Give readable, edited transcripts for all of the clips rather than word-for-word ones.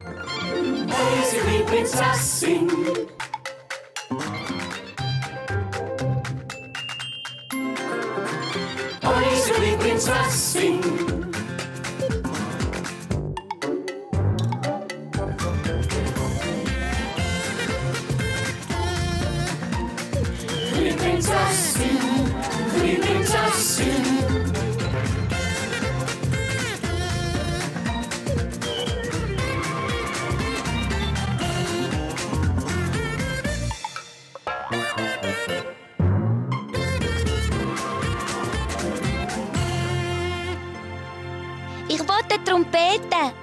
Unsere Prinzessin. Unsere Prinzessin. Die Prinzessin, die Prinzessin. Ich will eine Trompete.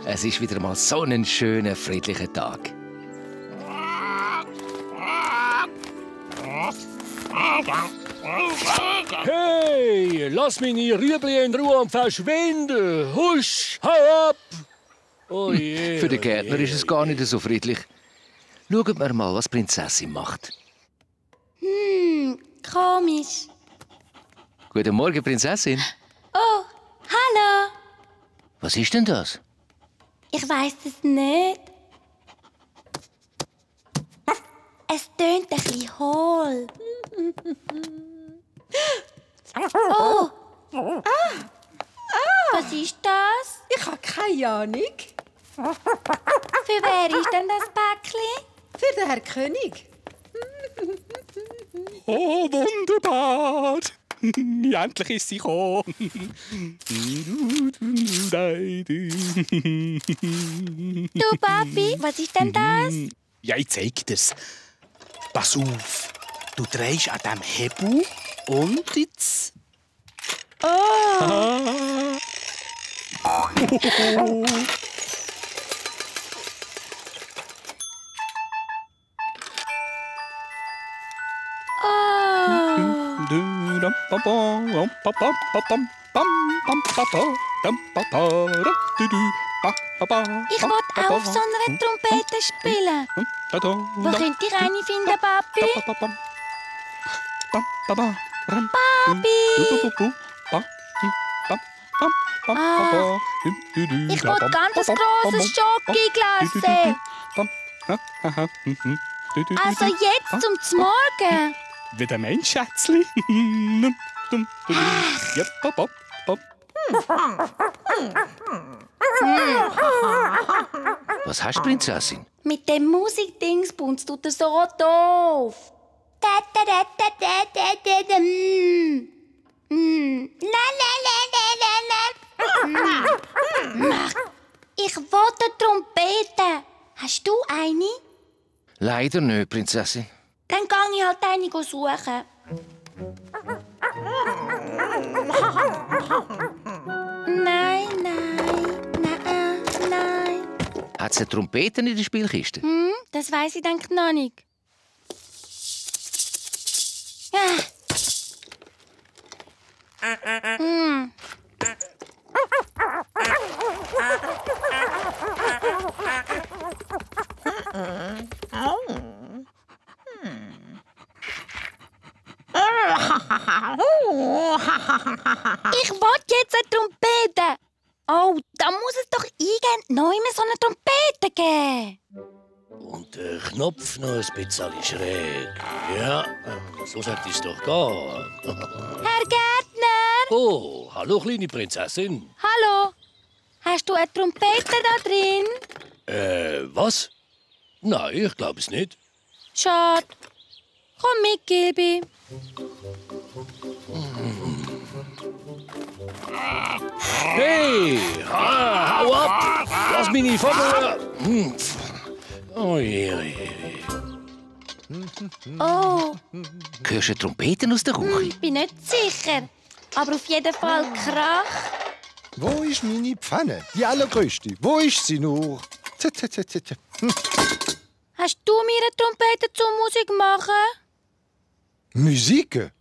Es ist wieder mal so ein schöner, friedlicher Tag. Hey, lass meine Rüebli in Ruhe und verschwinde! Husch, hau ab! Oh je, Für den Gärtner ist es gar nicht so friedlich. Schauen wir mal, was die Prinzessin macht. Komisch. Guten Morgen, Prinzessin. Oh, hallo. Was ist denn das? Ich weiss es nicht. Es tönt ein bisschen hohl. Oh! Was ist das? Ich habe keine Ahnung. Für wer ist denn das Päckchen? Für den Herr König. Oh, wunderbar! Endlich ist sie gekommen. Du, Papi, was ist denn das? Ja, ich zeig dir's. Pass auf. Du drehst an diesem Hebel und jetzt... Ah. Ich will auch auf so einer Trompete spielen. Wo könnte ich eine finden, Papi? Papi! Ich will ganz ein grosses Schokoglas. Also jetzt zum Morgen. Wie der Mensch, Schätzli. Was hast du, Prinzessin? Mit dem Musikdingsbums tut er so doof. Da, da, da, da, da, da, da, da, La, la, la, la, la, la. Ich will eine Trompete. Hast du eine? Leider nicht, Prinzessin. Dann kann ich halt eine suchen. Nein, nein. Hat es eine Trompete in der Spielkiste? Das weiss ich denk noch nicht. Ich will jetzt eine Trompete. Oh, da muss es doch irgend neu so eine Trompete geben. Und der Knopf noch ein bisschen schräg. Ja, so sollte es doch gehen. Herr Gärtner! Oh, hallo, kleine Prinzessin. Hallo. Hast du eine Trompete da drin? Was? Nein, ich glaube es nicht. Schade. Komm mit, Gilby. Hey, hau ab! Lass mich nicht Vogel! Oh je. Oh, Hörst du Trompeten aus der Küche? bin nicht sicher. Aber auf jeden Fall Krach. Wo ist meine Pfanne? Die allergrößte. Wo ist sie nur? Hast du mir eine Trompete zum Musik machen? Musik?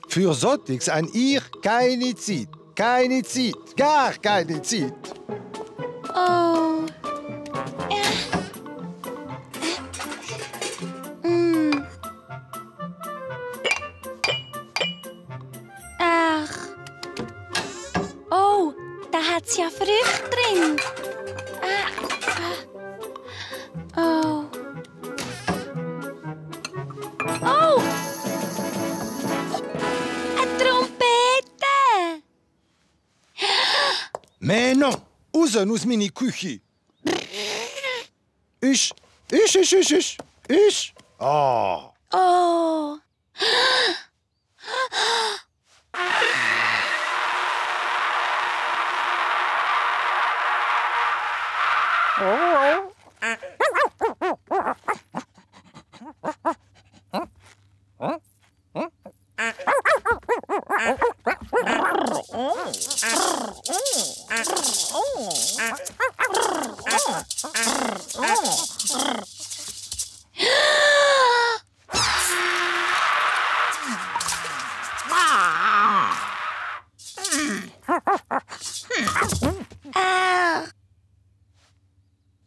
Für solches an ihr keine Zeit. Keine Zeit. Gar keine Zeit. Oh. hat's ja Früchte drin. Oh. Oh! Eine Trompete! Mais non! Raus aus meiner Küche! Ich. Oh! Oh!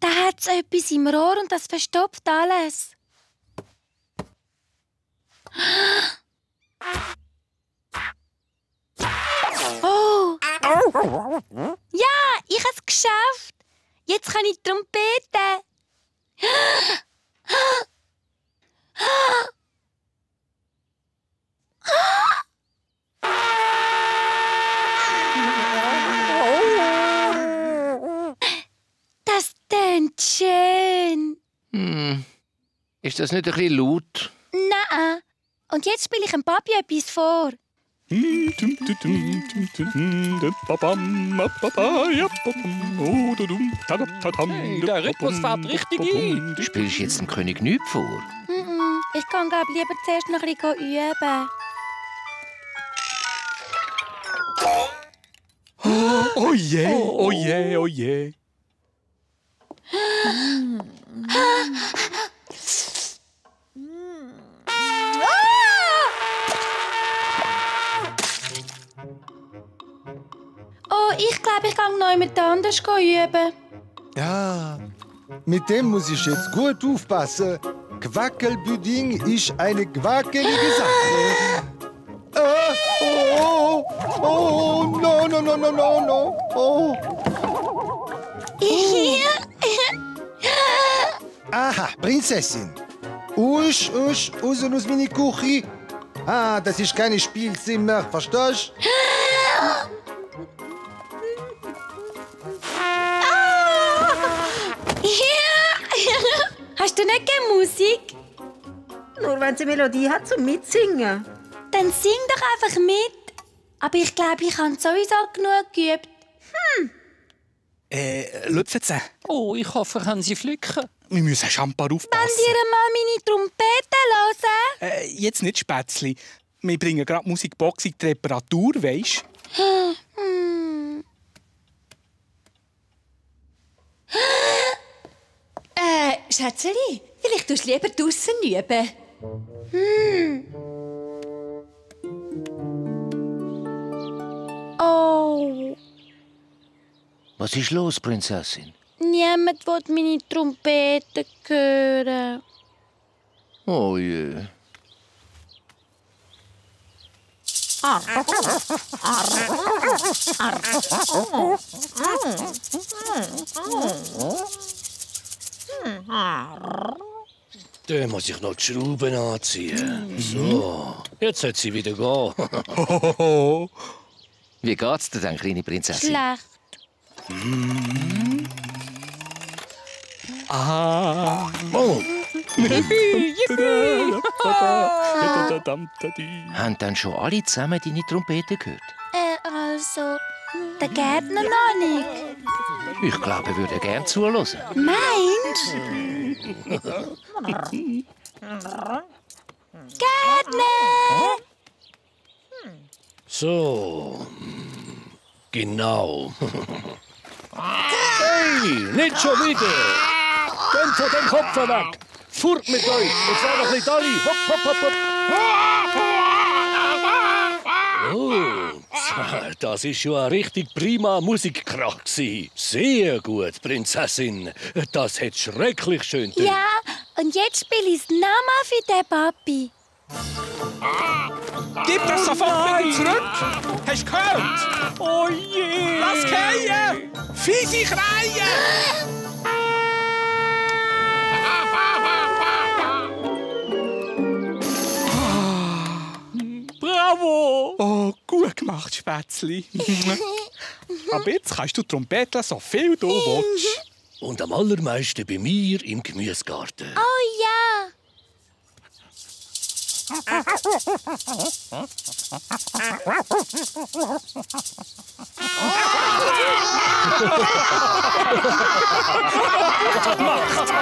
Da hat's etwas im Rohr und das verstopft alles. Oh! Ja, ich habe es geschafft. Jetzt kann ich die Trompete. Das tönt schön. Ist das nicht ein bisschen laut? Nein. Und jetzt spiele ich dem Papi etwas vor. Hey, der Rhythmus fährt richtig ein. Du spielst jetzt dem König nichts vor. Ich kann lieber zuerst noch ein bisschen üben. Oh je, oh je, oh je. Oh, ich glaube, ich gehe noch jemand anders üben. Ja, mit dem muss ich jetzt gut aufpassen. Quackelpudding ist eine quackelige Sache. No. Oh. Aha, Prinzessin. Raus aus meiner Küche. Ah, das ist kein Spielzimmer, verstehst du? Hast du nicht gerne Musik? Nur wenn sie Melodie hat zum Mitsingen. Dann sing doch einfach mit. Aber ich glaube, ich habe sowieso genug geübt. Lüpfetze, Oh, ich hoffe, können Sie pflücken. wir müssen Champa Wollt aufpassen. ihr mal meine Trompete hören? Jetzt nicht Spätzli. Wir bringen gerade Musikbox in die Reparatur, weisst Schätzeli, vielleicht tust du lieber draussen üben. Oh, Was ist los, Prinzessin? niemand will meine Trompete hören. Oh je. Da muss ich noch die Schrauben anziehen. So, jetzt sollte sie wieder gehen. du? Wie geht's dir denn, kleine Prinzessin? Schlecht. Ah. Oh, Haben dann schon alle zusammen deine Trompete gehört? Also, der Gärtner noch nicht. Ich glaube, er würde gerne zuhören. Meinst Gärtner! so. Genau. Hey, nicht schon wieder! Geht von dem Kopf weg! Fort mit euch! Jetzt einfach nicht alle! Hopp, hopp, hopp, hopp! Oh, das ist schon ein richtig prima Musikkrach gsi. Sehr gut, Prinzessin. Das hat schrecklich schön getan. Ja, und jetzt spiele ich es nochmal für den Papi. Gib das sofort wieder zurück! Hast du gehört? Oh je! Lass fallen! Fiese Kreie! Bravo! Oh, gut gemacht, Spätzli. Aber jetzt kannst du Trompeten so viel du willst. Und am allermeisten bei mir im Gemüsegarten. Oh ja. Macht!